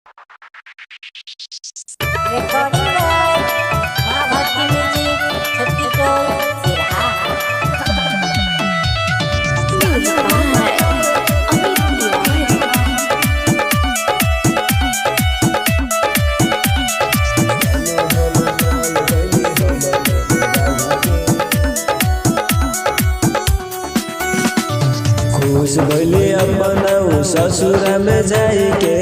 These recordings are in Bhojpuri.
Recording by Maa Bhakti music Chhattisgarh Sirha. Music by Amit Tiwari. खुश भइले अपन उ ससुरा में जाई के।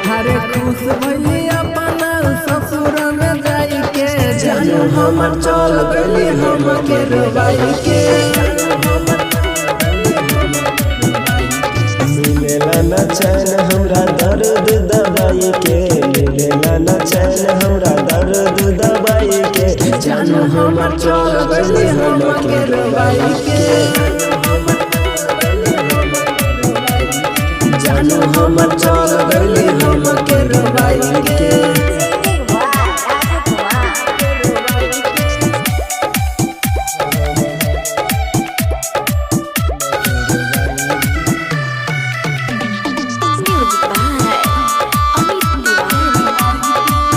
हरे खुश भइली अपन ससुर में जाई के। जानू हमर चल गइली हमके रोबाई के। मिलेला न चैन हमरा दर्द दबाई के। मिलेला न चैन हमरा दर्द दबाई के। जानू हमर चल गइली हमके रोबाई के। जानू हमर चल गइली हमके रोबाई के। Singing by Raju Kumar. Music by Amit Tiwari.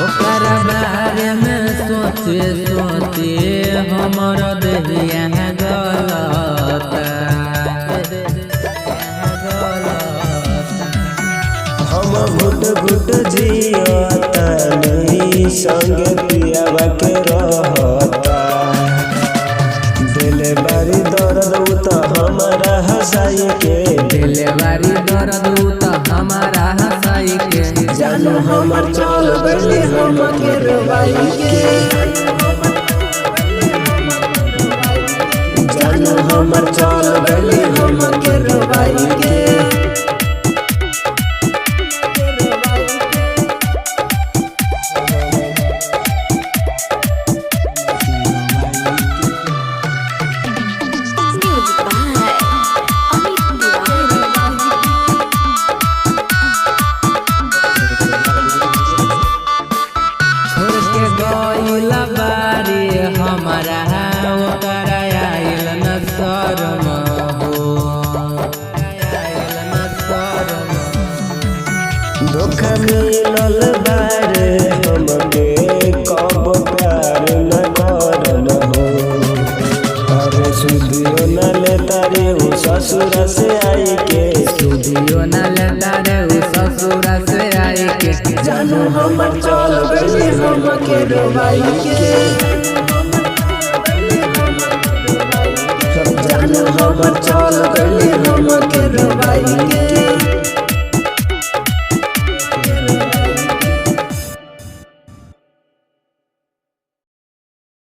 ओकर बारे में सोचे सोचे हमर देहिया गलता। हम घुट घुट जियतानी संग पियावा के रहता। दिल बारी दर्द उ त हमरा हंसाई के। दिलवारी दर्द उ त हमारा हंसाई के। जानू हमर चल गइली हमके रोबाई के। जानू हमर चल गइली हमके रोबाई के। Music by Amit Tiwari. छोड़ के गइल बारी हमारा ओकर आइल न शरम हो, आइल न शरम। धोखा मिलल बारे हमके कब प्यार न करल हो। अरे सुधियो न ले तारे उ ससुर से आई के। सुधियो न लेता रे उ ससुर से आई के। जानू हमर चल गइली हमके रोबाई के। जानू हमर चल गइली हमके रोबाई के।